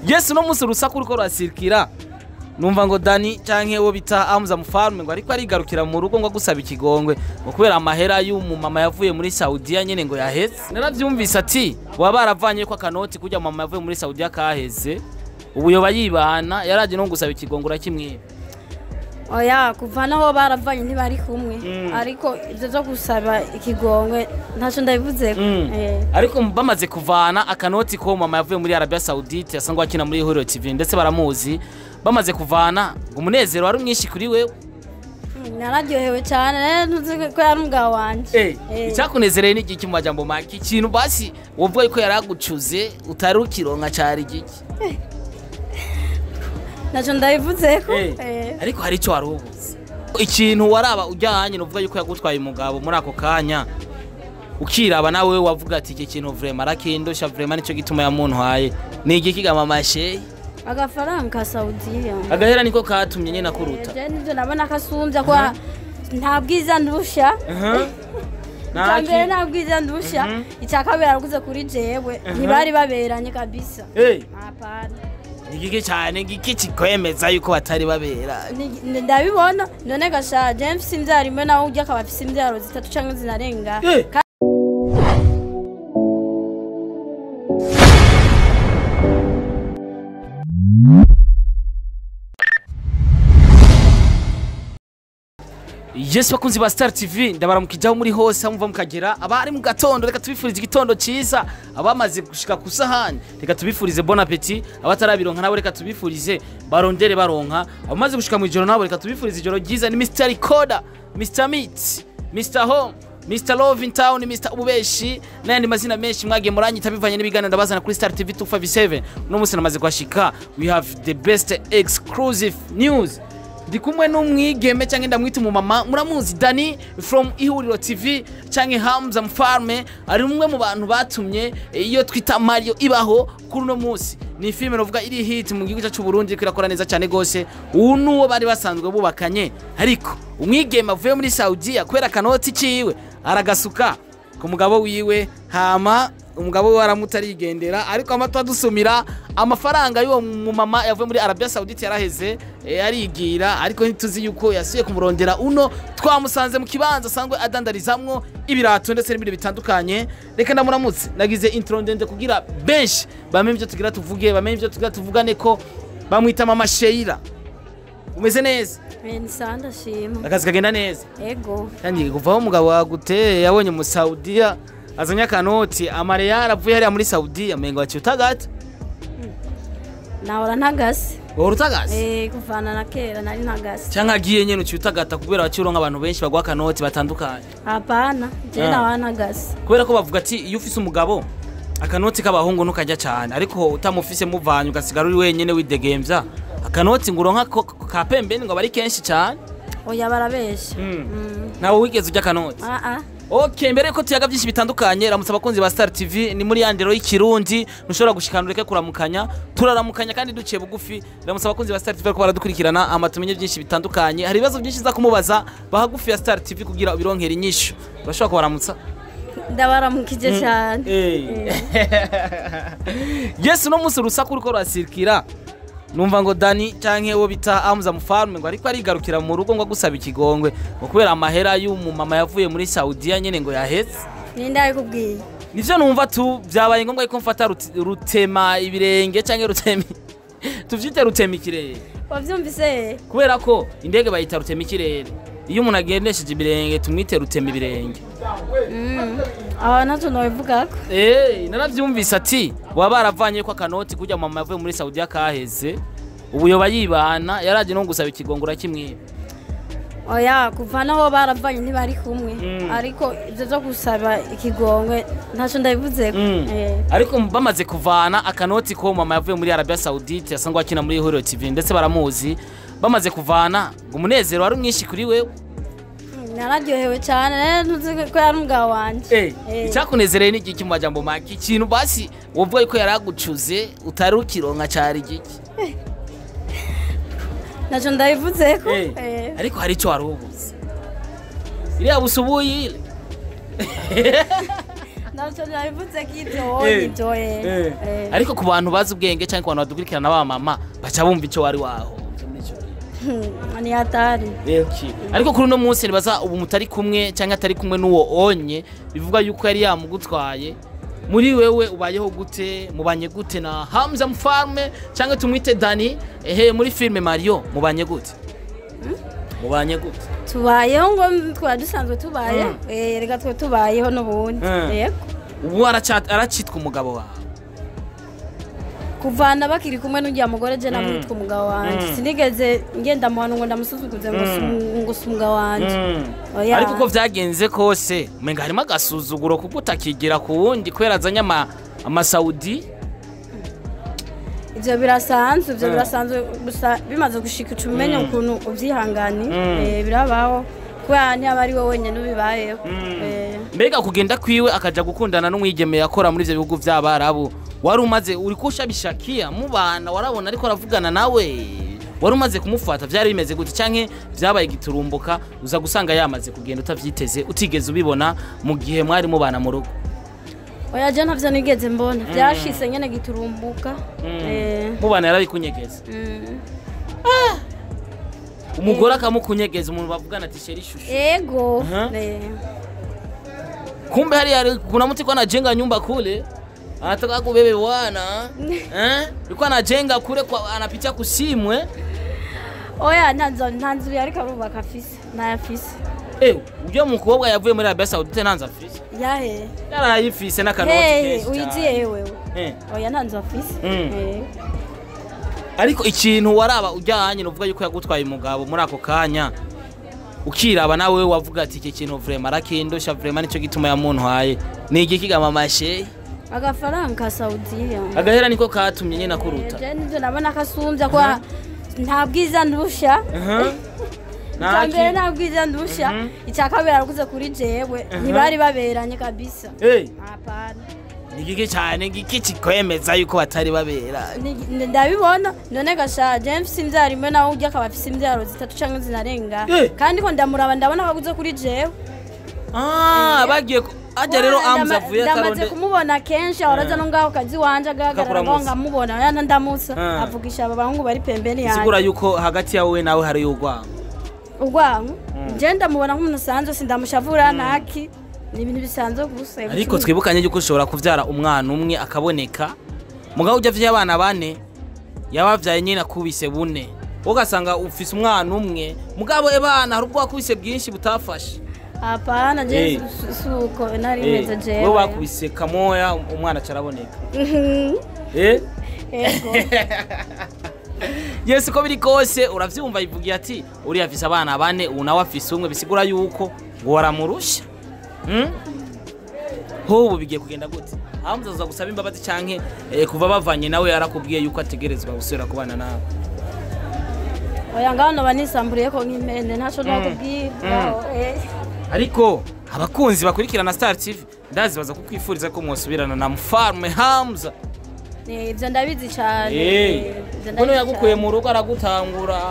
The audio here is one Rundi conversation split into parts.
Yes, no munsi urusaku ruko rurasirikira, numva ngo Dani canke uwo bita Hamza Mufarme ngo ariko arigarukira mu rugo ngo agusaba ikigongwe ngo kubera amahera y'umumama yavuye muri Saudiya nyene ngo yaheze. Naravyumvise ati waba baravanye ko akanoti kujya mama yavuye muri Saudiya kaheze, ubu yoba yibana yaraje no gusaba ikigongwe urakimwiba. Oya, kuva naho baravanye ntibari kumwe, ariko ivyo vyo gusaba ikigongwe ntacyo ndabivuzeko. Ariko bamaze kuvana akanoti ko mama yavuye muri Arabia Saudite asanzwe akina muri Ihuriro TV ndetse baramuzi, bamaze kuvana ngo umunezero wari mwinshi kuri wewe. Nararyohewe cyane, ntuzi ko yari umugabo wanje. Icyakunezereye ni igiki mu majambo make? Ikintu basi wovuga yuko yaragucuze utari ukironka cari igiki? Ntacyo ndabivuzeko. Ariko hari icyo wari ubuze, ikintu waraba ujyanye nuvuga yuko yagutwaye umugabo muri ako kanya ukiraba nawe wavuga ati iki kintu vraiment arakindusha, vraiment nicyo gituma yamuntwaye. Ni igiki ga mama Sheyi? Agafaranga ka Saudiya. Agahera niko katumye nyine akuruta. Je nivyo nabona kasumbya ko nta bwiza ndusha. Icya mbere nta bwiza ndusha, icya kabiri arakuze kuri jewe, ntibari baberanye kabisa. Hapana. Ni cyane giki kikwemeza yuko batari babera? Ndabibona none gasha je mfise imvyaro imwe nawe urya akaba afise imvyaro zitatu canke zinarenga. Yes, bakunzi ba Star TV, ndabaramukijaho muri hose aho muva mukagera. Abari mu gatondo reka tubifurize igitondo ciza, abamaze gushika ku sahani reka tubifurize bon appétit, abatarabironka nabo reka tubifurize barondere baronka, abamaze gushika mu ijoro nabo reka tubifurize ijoro ryiza. Ni Mr Recorder, Mr Meat, Mr Home, Mr Love in Town, Mr Ububeshi n'ayandi mazina menshi mwagiye muranyita bivanye n'ibiganiro ndabazana kuri Star TV 257. Uno munsi namaze kuhashika, we have the best exclusive news. Ndi kumwe n'umwigeme cyangwa ndamwita umumama, muramuzi Dani from Ihuriro TV cyangwa Hamza Mfarme, ari umwe mu bantu batumye iyo twita Mario ibaho kuri uno munsi. Ni filime novuga iri hit mu gihugu cyacu Burundi, iriko irakora neza cyane gose. Ubu nuwo bari basanzwe bubakanye, ariko umwigeme avuye muri Saudiya kubera akanoti ciwe aragasuka ku mugabo wiwe, hama umugabo we aramutarigendera, ariko amatwa dusumira amafaranga y'uwo mumama yavuye muri Arabia Saudite yaraheze, arigira, ariko ntituzi yuko yasuye kumurondera. Uno twamusanze mu kibanza asanzwe adandarizamwo ibirato ndetse n'ibindi bitandukanye. Reka ndamuramutse, nagize intro ndende kugira benshi bamenye ibyo tugira tuvuge, bamenye ibyo tugira tuvugane ko bamwita mama Sheila. Umeze neza? Ni sawa, ndashima. Akazi kagenda neza? Ego. Kandi kuvaho umugabo waguteye yabonye mu Saudiya azanye akanoti amareyari avuye hariya muri Saudiya, mengo waciye utagata? Nahora ntagase. Wahora utagase? Kuvana na kera nari ntagase. Canke agiye nyene uciye utagata kubera waciye uronka abantu benshi baguha akanoti batandukanye? Hapana, je nahora ntagase. Kubera ko bavuga ati iyo ufise umugabo akanoti k'abahungu ntukajya cane, ariko utamufise muvanye ugasigara uri wenyene widegemvya, akanoti ngo uronka ka pembeni ngo bari kenshi cane. Oya, barabesha. Nawe wigeze urya akanoti? Okay, mbere ko tuyaga byinshi bitandukanye, ramutse abakunzi ba Star TV, ni muri yandero y'ikirundi, ntushobora gushikana ureke kuramukanya, turaramukanya kandi duciye bugufi. Ramutse abakunzi ba Star TV ko baradukurikirana, ama tumenye byinshi bitandukanye. Hari ibibazo byinshi za kumubaza bahagufi ya Star TV kugira ubironkere inyishu. Urashobora kubaramutsa? Ndabaramukije cyane. Yes, no munsi urusaku ruko rurasirikira, numva ngo Dani canke uwo bita Hamza Mufarme ngo ariko arigarukira mu rugo ngo agusaba ikigongwe ngo kubera amahera y'umumama yavuye muri Saudiya nyene ngo yaheze. Ninde yakubwiye? Nivyo numva tu byabaye ngombwa ko mfata rutema ibirenge canke rutema tuvyite rutema ikirere. Wavyumvise? Kubera ko indege bayita rutema ikirere, iyo umuntu agendesheje ibirenge tumwite rutema ibirenge. Aho ntacyo nabivugako. Naravyumvise ati waba baravanye ko akanoti kujya mama yavuye muri Saudiya kaheze, ubu yoba yibana yaraje no gusaba ikigongwe urakimwiba. Oya, kuva naho baravanye ntibari kumwe, ariko ivyo vyo gusaba ikigongwe ntacyo ndabivuzeko. Ariko bamaze kuvana akanoti ko mama yavuye muri Arabia Saudite asanzwe akina muri Ihuriro TV ndetse baramuzi, bamaze kuvana ngo umunezero wari mwinshi kuri wewe. Nararyohewe cyane, ntuzi ko yari umugabo wanje. Icyakunezereye ni igiki mu majambo make? Ikintu basi wovuga yuko yaragucuze utari ukironka cari igiki? Ntacyo ndabivuzeko. Ariko hari icyo wari ubuze, iriya busubuye ile. Ntacyo nabivuze ko ibyo wowe ibyo. Ariko ku bantu bazi ubwenge cyangwa ku bantu badukurikirana ba mama baca bumva icyo wari waho. Ni hatari. Ariko kuri uno munsi nibaza ubu mutari kumwe cyangwa atari kumwe n'uwo onye bivuga yuko yari yamugutwaye, muri wewe ubayeho gute, mubanye gute na Hamza Mfarme cyangwa tumwite Dani ehe muri filme Mario, mubanye gute? Mubanye gute? Tubayeho ngo twari dusanzwe tubaye, reka twe tubayeho n'ubundi. Yego. Ubu aracitwa umugabo wawe? Kuvana bakiri kumwe n'ujya mugore je namwitwa umugabo wanje, sinigeze ngenda muhano ngo ndamusuzuguze ngo si umugabo wanje. Ariko uko vyagenze kose umenga harimo agasuzuguro kuko utakigira ku wundi kubera azanye amasaudi. Ivyo birasanzwe, ivyo birasanzwe gusa bimaze gushika uca umenya ukuntu uvyihangani, birabaho kubera ntiyaba ari wowe wenyene ubibayeho. Mbega kugenda kwiwe akaja gukundana n'umwigeme yakora muri ivyo bihugu vy'Abarabu, wari umaze uriko ushabishakia mubana, warabona ariko aravugana nawe, wari umaze kumufata, vyari bimeze gute canke vyabaye giturumbuka uza gusanga yamaze kugenda utavyiteze utigeze ubibona mu gihe mwari mubana mu rugo? Oya, je ntavyo nigeze mbona, vyashitse nyene giturumbuka. Mubana yarabikunyegeza? Umugore akamukunyegeza, umuntu bavugana ati chéri chouchou? Ego. Kumbe hari kuna mtu kwa anajenga nyumba kule anataka kubebe bwana, yuko anajenga kule kwa anapitia kusimwe. Oya, ntanzu yariko arubaka afise, ntayafise. Ujya mukobwa yavuye muri Arabia Saudite ntanzu afise? Yahe? Yarayifise n'akanoti kenshi. Uyiziye wewe? Oya, ntanzu afise. Ariko ikintu waraba ujyanye nuvuga yuko yagutwaye umugabo muri ako kanya ukiraba nawe wavuga ati iki kintu vraiment arakindosha, vraiment nico gituma yamuntwaye, ni igiki ga mama she? Agafaranga ka Saudiya. Agahera niko katumye nyine akuruta. Je nivyo nabona kasumbya kwa nta bwiza ndusha. Icya mbere nta bwiza ndusha, icya kabiri arakuze kuri jewe, ntibari baberanye kabisa. Hapana. Ni giki cyane giki kikwemeza yuko batari babera? Ndabibona none gasha je mfise imbyaro imwe nawe ujya akaba afise imbyaro zitatu canke zinarenga, kandi ko ndamuraba ndabona akaguze kuri jewe. Bagiye aja rero Hamza avuye akaronde. Ndamaze kumubona kenshi ahoraza no ngaho kazi wanje agahagarara ngaho ngamubona yana ndamusa avugisha aba bahungu bari pembeni yanjye. Sigura yuko hagati yawe nawe hari urwango. Urwango je ndamubona nk'umuntu usanzwe, sindamushavura ntaki, ni ibintu bisanzwe gusa. Ariko twibukanye yuko ushobora kuvyara umwana umwe akaboneka, mugabo ujya vya abana bane yabavyaye nyine akubise bune, ugasanga ufise umwana umwe mugabo ebana hari ubwo akubise bwinshi butafashe. Hapana, je suko nari meze jewe. Wewe bakubise kamoya umwana caraboneka. Ego. Yesu ko biri kose uravyumva ivugiye ati uri afise abana bane ubu nawe afise umwe, bisigura yuko ngo waramurusha. Hobu bigiye kugenda gute? Hamza aza gusaba imbabazi canke kuva bavanye nawe yarakubwiye yuko ategerezwa gusubira kubana nawe? Oya, ngaho banisamburiye ko nk'impene ntaco nakubwira. Ariko abakunzi bakurikirana Star TV ndazi baza kukwifuriza ko mwosubirana na Mfarme Hamza. Ivyo ndabizi cyane. Kuno yagukuye mu rugo aragutangura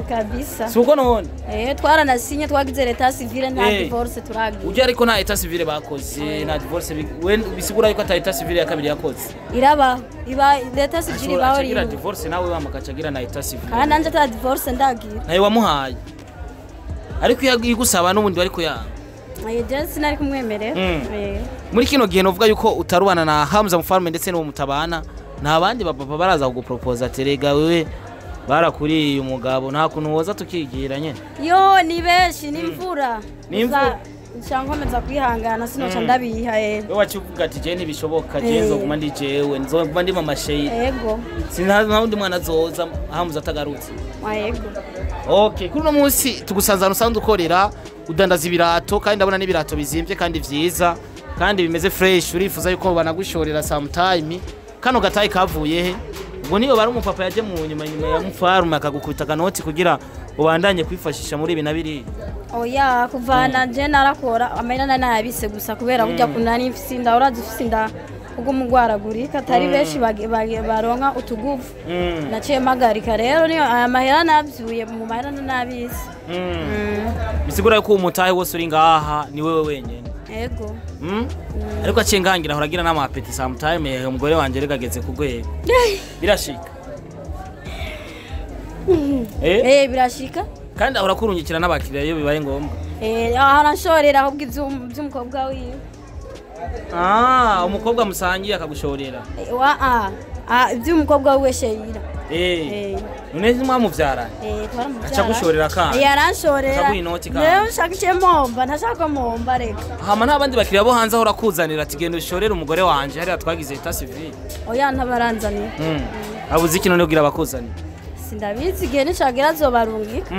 kabisa. Suko none? Twaranasinye twagize l'état civil nta divorce turagiye. Ujya ariko nta l'état civil bakoze, nta divorce we bisigura yuko ata l'état civil ya kabiri yakoze. Iraba iba l'état civil ibaho rero. Divorce nawe wamakacagira na l'état civil. Kandi nanje ata divorce ndagira. Nawe wamuhaye. Ariko yagusaba n'ubundi bariko yanga. Je sinari kumwemerera. Muri kino gihe novuga yuko utarubana na Hamza Mfarme ndetse n'uwo mutabana, nta bandi bapapa baraza kuguproposa terega wewe barakuriye umugabo nta kuntu woza tukigira nyene? Yo ni benshi ni imvura. Nshaka kwihangana sinoca ndabiha. Wewe wacuvuga ati je ntibishoboka, je nzoguma ndi jewe, nzoguma ndi mama Sheila. Yego. Sinta wundi mwana azoza Hamza atagarutse. Yego. Okay, kuri uno munsi tugusanza usanzwe ukorera udandaza ibirato, kandi ndabona n'ibirato bizimvye kandi vyiza kandi bimeze fresh, urifuza yuko banagushorera sometime. Kano gatayi kavuye he? Ubwo niyo bari umupapa yaje mu nyuma ya Mfarme akagukubita akanoti kugira ubandanye kwifashisha muri ibi na biri. Oya, kuvana je narakora amahera nayabise gusa kubera kujya kunani mfise inda, urazi ufise inda ubwo mugwaragurika atari benshi baronka utuguvu. Naciye mpagarika rero niyo aya mahera navyuye mu mahera nabise. Bisigura yuko umutahe wose uri ngaha ni wewe wenyene. Ego. Ariko aciye ngangira ahora agira n'ama appétit sometime, umugore wanje rega ageze ku rwego. Birashika. Eh, birashika. Kandi ahora kurungikira n'abakiriya iyo bibaye ngombwa. Eh, aranshorera ahubwo ivy'umukobwa wiwe. Ah, umukobwa musangiye akagushorera. Eh, wa a ah ivy'umukobwa wiwe Sheira. None mwamuvyaranye? Eh, twaramuvyara. Aca agushorera kandi? Eh, aranshorera. Aca aguha inoti kandi? Rero nshaka ice momba, ntashaka momba reka. Hama nta bandi bakiriya bo hanze ahora akuzanira ati genda ushorere umugore wanje hariya twagize état civil? Oya, ntabaranzaniye. Abuze iki none kugira abakuzanira? Sindabizi, igihe nicagira azobarungika.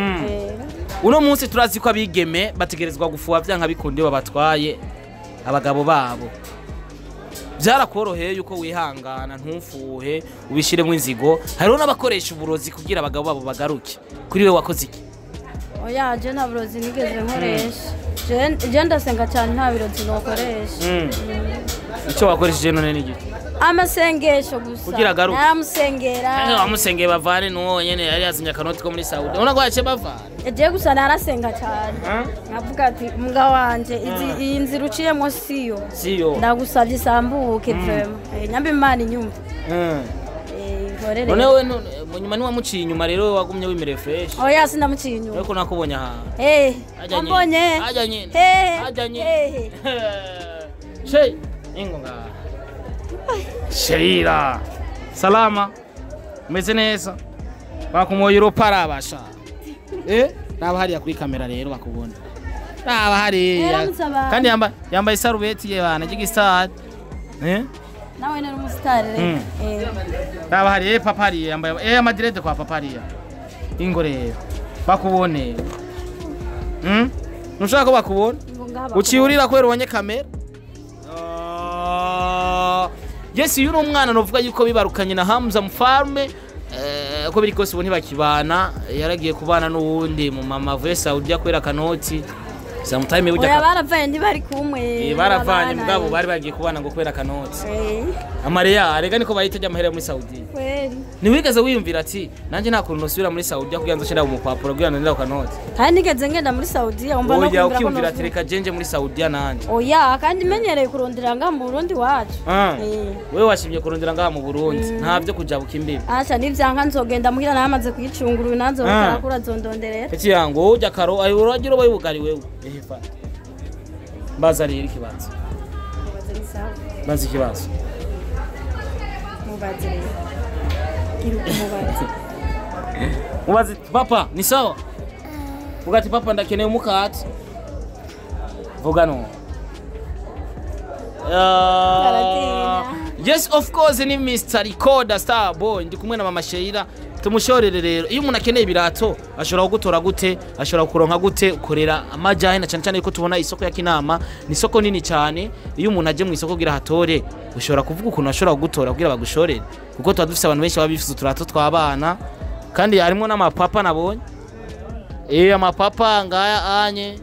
Uno munsi turazi ko abigeme bategerezwa gufuha vyanka bikunda iyo babatwaye abagabo babo. Byarakoroheye yuko wihangana ntufuhe ubishiremo inzigo? Hariho n'abakoresha uburozi kugira abagabo babo bagaruke. Kuri we wakoze iki? Oya, je nta burozi nigeze nkoresha. Je ndasenga cyane, nta birozi nokoresha. Icyo wakoresheje none ni igiki? Amasengesho gusa. Kugira agaruke. Naramusengera. Kandi wamusengeye bavane n'uwo nyene yari yazinye akanoti ko muri Saudi, ubona ko yaciye bavana. Je gusa narasenga cyane, nkavuga ati umugabo wanje, iyi nzira uciyemo siyo. Siyo. Ndagusabye isambuke vraiment. Nyamba Imana inyumva. Nkorere. None we mu nyuma ntiwamuciye inyuma rero, wagumye wimereye fresh? Oya, sinamuciye inyuma. Ariko nakubonye ahantu. Ajya nyene. Wambonye? Ajya nyene. Ajya nyene. Shey, ingo ngaha. Sheira. Salama. Umeze neza? Bakumoye urupara basha. Eh? Raba hariya kuri kamera rero bakubona. Raba hariya. Ramutse abantu. Kandi yambaye isarubeti ye bana ry'igistar. Eh? Nawe ni umusitari rero. Raba hariya, papa hariya yambaye amadirede kwa papa hariya. Ingo rero. Bakubone. Ntushaka ko bakubona? Ingo ngaha. Uciye urira kubera ubonye kamera. Ah, yes, uyu ni umwana novuga yuko bibarukanye na Hamza Mfarme. Uko biri kose ubu ntibakibana, yaragiye kubana n'uwundi mu mama avuye Saudiya kubera kanoti. Sometime burya Oya, baravanye, ntibari kumwe. Baravanye. Babana. Mugabo bari bagiye kubana ngo kubera kanoti. Amareya rega niko bayita ry'amahera yo muri Saudiya. Kweli. Ntiwigeze wiyumvira ati nanjye nta kuntu nosubira muri Saudiya kugira ngo nzoshire mu mupapuro kugira ngo ndende ako kanoti? Kandi nigeze ngenda muri Saudiya umva no Oya, kwiyumvira ko ukiyumvira ati novuga. reka jenje muri Saudiya nanjye. Oya, kandi menyereye kurondera ngaha mu Burundi wacu. Ah. Wewe washimye kurondera ngaha mu Burundi, nta byo kujabuka imbibi? Aca nivyanka nzogenda muhira namaze kuyicungura, uyu nanzo batarakura azondonderera. Eti yangu ujya karo ayo uragira uba yubugari wewe. Ehe, fata. Mbaza rero ikibazo. Mubaze, ni sawa. Mbaza ikibazo. Mubaze rero. Gira umubaze. Mubaze ati, papa ni sawa? Vuga ati papa ndakeneye umukate. Vuga no. Aratinya. Yes, of course, ni Mr. Recorder Star Boy, ndi kumwe na mama Sheila. Tumushorere rero. Iyo umuntu akeneye ibirato ashobora kugutora gute? Ashobora kuronka gute? Ukorera amajahe na cyane cyane yuko tubona isoko ya Kinama ni isoko nini cyane. Iyo umuntu aje mu isoko kugira hatore, ushobora kuvuga ukuntu ashobora kugutora kugira bagushorere, kuko tuba dufise abantu benshi baba bifuza uturato tw'abana, kandi harimo n'amapapa nabonye. Amapapa ngaya anye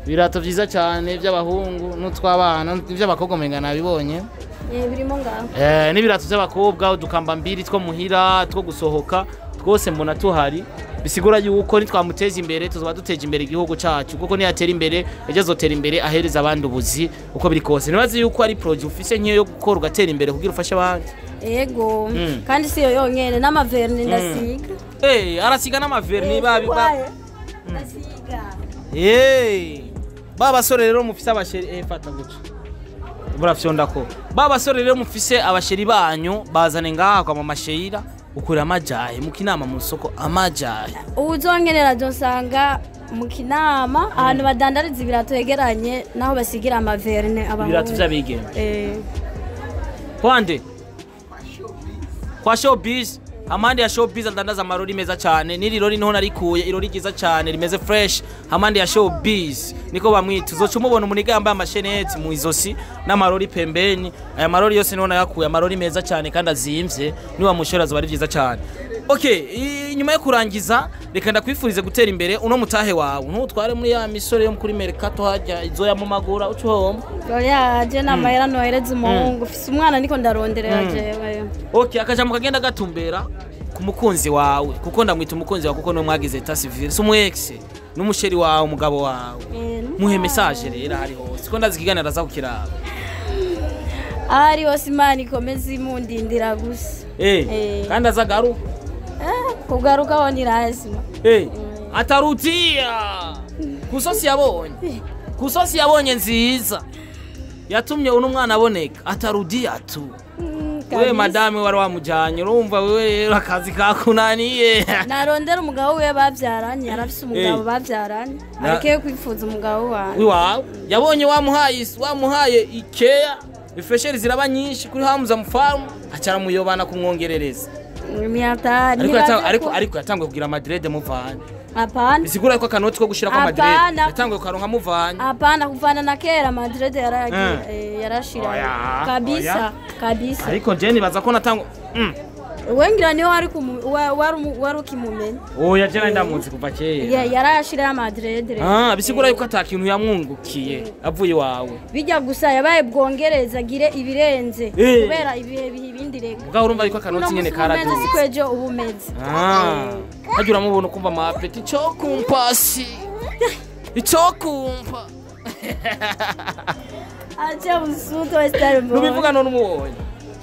ibirato byiza cyane by'abahungu n'utw'abana n'iby'abakobwa umenga nabibonye. Birimo ngaho. N'ibirato by'abakobwa, udukamba mbiri two muhira two gusohoka, twose mbona tuhari. Bisigura yuko nitwamuteza imbere tuzoba duteje imbere igihugu cacu, kuko niyatera imbere ejo azotera imbere ahereza abandi ubuzi. Uko biri kose nibaze yuko ari projet ufise nk'iyo yo gukora ugatera imbere kugira ufashe abandi. Ego. Kandi si yo yonyene, n'ama vernis ndasiga. Arasiga n'ama vernis babi ba Sigwaye. Ndasiga. Ba basore rero mufise aba chéri, fata guca burafyonda ko ba basore rero mufise aba chéri banyu bazane ngaha kwa mama Sheila. Ukura amajahe mu Kinama mu soko amajahe? Uzonkenera azosanga mu Kinama ahantu badandariza ibirato yegeranye naho basigira ama vernis abahungu. Ibirato vy'abigeme? Eh. Kwande kwa Showbiz, amande ya Showbiz adandaza amarori meza cyane. N'iri rori niho narikuye, irori ryiza cyane rimeze fresh. Amande ya Showbiz niko bamwita. Uzoca umubona umuniga yambaye amasheneti mu izosi n'amarori pembeni. Aya marori yose niho nayakuye, amarori meza cyane kandi azimvye. Niwa mushora zoba ari vyiza cyane. Okay, inyuma yo kurangiza reka ndakwifurize gutera imbere. Uno mutahe wawe ntutware muri ya misore yo kuri Mercato hajya izoya mu magura ucuhomba. Oya, je n'amahera nohereza umuhungu, ufise umwana niko ndaronderera jewe. Okay, akajambo kagenda gatumbera ku mukunzi wawe, kuko ndamwita umukunzi wawe kuko niwe mwagize état civil, si umu ex. N'umusheri wawe, umugabo wawe. Muhe message rero hari hose. Ko ndazi ikiganiro aza kukiraba. Ahari hose Imana ikomeze imundindira gusa. Kandi azagaruka. Kugaruka ho ni lazima. Atarutia. Kusosi yabonye. Kusosi yabonye nziza. Yatumye uno mwana aboneka. Atarudia tu. Wewe madame wari wamujanye urumva wewe rero akazi kakunaniye. Narondera umugabo we bavyaranye, arafise umugabo bavyaranye. Areke kwifuza umugabo wawe. Wawe yabonye wamuhaye Ikea, ifresheri ziraba nyinshi kuri Hamza Mfarm, acara muyobana kumwongerereza. Ariko yatanguye kugira Madrid muvanye. Hapana. Bisigura ko akanoti ko gushira kwa Madrid yatanguye kukaronka muvanye. Hapana, kuvana na kera Madrid yaragiye yarashira. Kabisa, kabisa. Ariko je nibaza ko natangu Wengira niho ari wari ukimumenya. Oya je ndamuzi kuva kera. Yarashira Madrid. Bisigura yuko atakintu yamwungukiye avuye wawe. Bijya gusa yabaye bwongereza agire ibirenze kubera ibihe ibindi rega. Ubwo urumva yuko akanoti nyene karaduze. Sikwejo ubumeze. Hajya uramubona ukumva ama appétit cyo kumpasi. Icyo kumpa. Acha usuto Star Boy. Nubivuga none umubonye.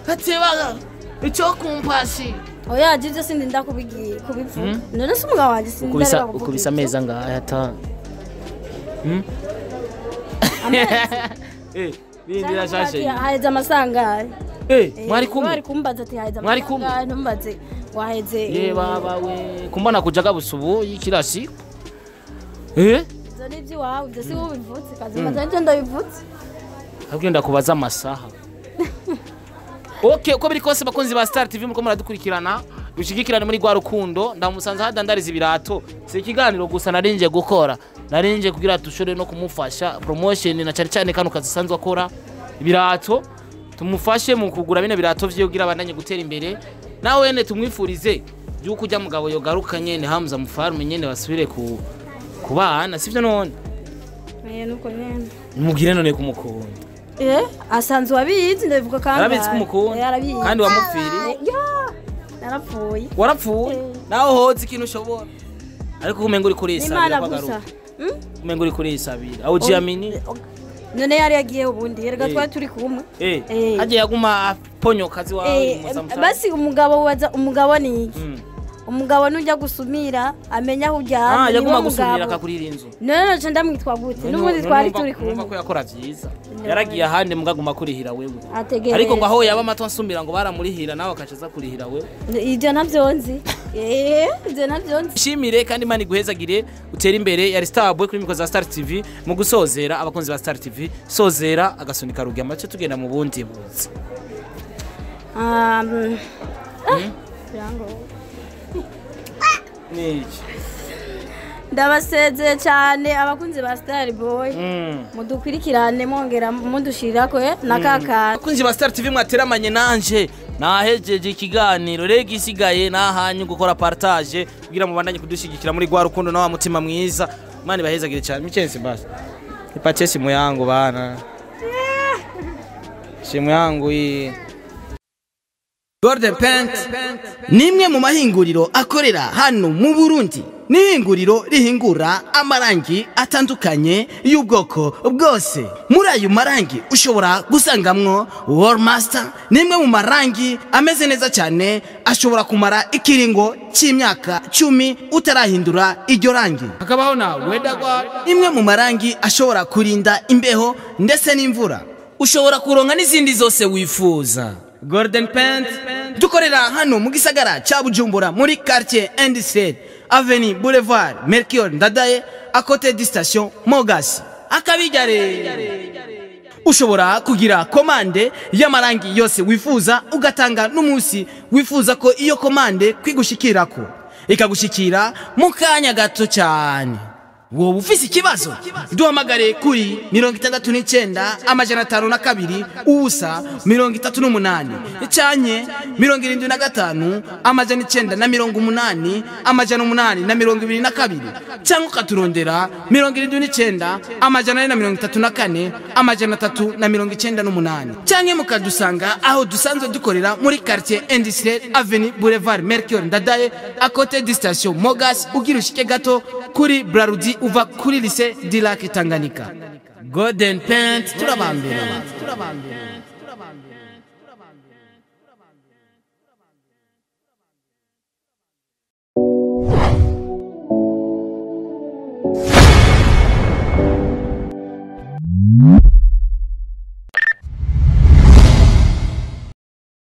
Ateba icyo kumpasi. Oya jivyo sindinda kubigiye kubivuga. None se umugabo wanje sindinda ukubisa ameza ngaya ata. Bindira shashe. Haheze amasanga. Mwari kumwe. Mwari kumbaza ati haheze amasanga ntumbaze waheze. Ye baba we kumbana kujaga busubu y'ikirasi. Ivyo ni iby'iwawe, ivyo si wowe ubivutse kazi maze nje ndabivutse. Agenda kubaza amasaha. Okay, uko biri kose bakunzi ba Star TV muriko muradukurikirana, dushigikirane muri gwa rukundo, ndamusanze hadandariza ibirato. Si ikiganiro gusa narinje gukora, narinje kugira dushore no kumufasha promotion na cyane cyane kano kazi sanzwe akora ibirato, tumufashe mu kugura bino birato vyo kugira abandanye gutera imbere. Nawe ene tumwifurize yuko ujya mugabo yogaruka nyene Hamza Mfarme nyene basubire ku kubana, sivyo none? Nuko nyene. Mubwire none kumukunda. Asanzwe abizi ndabivuga kandi. Arabizi kumukunda. Kandi wamupfiriye. Narapfuye. Warapfuye? Naho hoze ikintu ushobora. Ariko umenga uri kurisabira kwagaruka. Umenga uri kurisabira. Aho ujiamini? None yari yagiye ubundi erega twari turi kumwe. Hagiye yaguma aponyokazi wawe musamutsa. Basi umugabo waza umugabo ni iki? Umugabo nujya gusumira amenya aho ujyana. Yaguma gusumira akakurira inzu. None nce ndamwitwa gute? N'ubundi twari turi kumwe. Numva ko yakora vyiza. Yaragiye ahandi mugaguma kurihira wewe. Ariko ngo aho yaba amato ansumira ngo baramurihira nawe akacaza kurihira wewe. Ibyo navyo nzi. Ibyo navyo nzi. Shimire kandi Imana iguhezagire utere imbere. Yari Star Boy kuri mikoro za Star TV mu gusozera abakunzi ba Star TV sozera agasunika rugi amace tugenda mu bundi buzi. Niki Ndabasezeye cyane abakunzi ba Star Boy. Mudukurikirane mwongera mudushirako nakaka. Abakunzi ba Star TV mwateramanye nanje nahejeje ikiganiro rega isigaye nahanyu gukora partage kugira mubandanye kudushigikira muri gwa rukundo na wa mutima mwiza. Imana ibahezagire cyane. Michense basi. Ipatie simu yangu bana. Simu yangu hii. Golden Paint nimwe mu mahinguriro akorera hano mu Burundi. Ni ihinguriro rihingura amarangi atandukanye y'ubwoko bwose. Muri ayo marangi ushobora gusangamwo Wall Master, nimwe mu marangi ameze neza cyane ashobora kumara ikiringo cy'imyaka 10 utarahindura iryo rangi. Hakabaho na Wedagwa, imwe mu marangi ashobora kurinda imbeho ndetse n'imvura. Ushobora kuronka n'izindi zose wifuza. Golden Paint dukorera hano mu gisagara cya Bujumbura muri quartier Industriel Avenue Boulevard Melchior Ndadaye à côté du station Mogas. Akabijare ushobora kugira komande y'amarangi yose wifuza ugatanga n'umunsi wifuza ko iyo komande kwigushikirako ikagushikira mu kanya gato cyane. Wowe ufise ikibazo duhamagare kuri 69 502 ubusa 38 icanye 75 980 822 cyangwa ukaturondera 79 434 398 cyangwa mukadusanga aho dusanzwe dukorera muri quartier Industriel Avenue Boulevard Melchior Ndadaye à côté du station Mogas ugira ushike gato Kuri Brarudi uva kuri Lycée du Lac Tanganyika. Golden Paint, turabambere, turabambere.